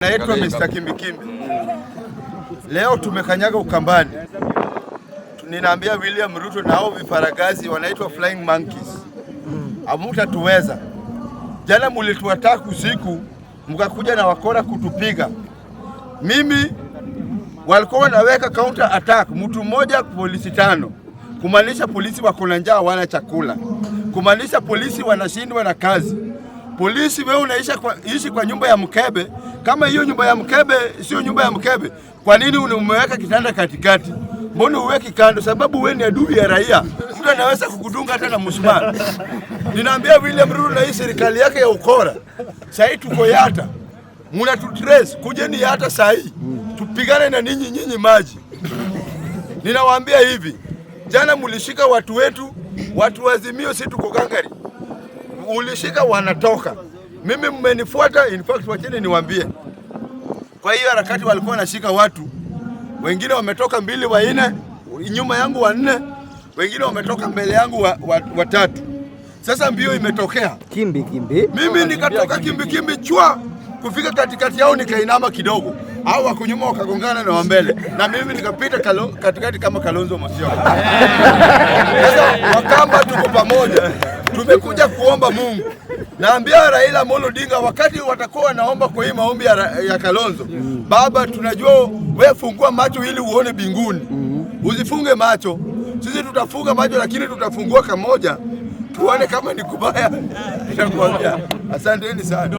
Naitwa Mr. Kimbikimbi. Leo tumekanyaga Ukambani. Ninaambia William Ruto na hao vifaragazi wanaitwa flying monkeys. Hamutatuweza. Jana mulituattack usiku mkakuja na wakora kutupiga. Mimi walikuwa wanaweka counter attack, mtu mmoja polisi tano, kumaanisha polisi wako na njaa, hawana chakula, kumaanisha polisi wanashindwa na kazi. Polisi wewe unaisha kwa, ishi kwa nyumba ya mkebe. Kama hiyo nyumba ya mkebe sio nyumba ya mkebe, kwa nini umeweka kitanda katikati? Mbona uweki kando? Sababu wewe ni adui ya raia, mtu anaweza kukudunga hata na msumari. Ninaambia William Ruto na hii serikali yake ya ukora, sahii tuko Yatta, muna tutrace, kujeni Yatta sahii tupigane na ninyi nyinyi maji. Ninawaambia hivi, jana mulishika watu wetu, watu wa Azimio, si tuko gangari, ulishika wanatoka. Mimi mmenifuata, in fact wacheni niwaambie. Kwa hiyo harakati walikuwa wanashika watu, wengine wametoka mbili wanne, nyuma yangu wanne, wengine wametoka mbele yangu watatu. Sasa mbio imetokea Kimbi kimbi. Mimi nikatoka kimbi kimbi chwa kufika katikati yao nikainama kidogo, au wako nyuma wakagongana na wa mbele, na mimi nikapita katikati kama Kalonzo Musyoka. Sasa Wakamba tuko pamoja, tumekuja kuomba Mungu. Naambia Raila Amolo Odinga wakati watakuwa wanaomba kwa hii maombi ya Kalonzo, baba, tunajua wewe, fungua macho ili uone binguni, usifunge macho. Sisi tutafunga macho, lakini tutafungua kamoja tuone kama ni kubaya. Nitakwambia. Asanteni sana.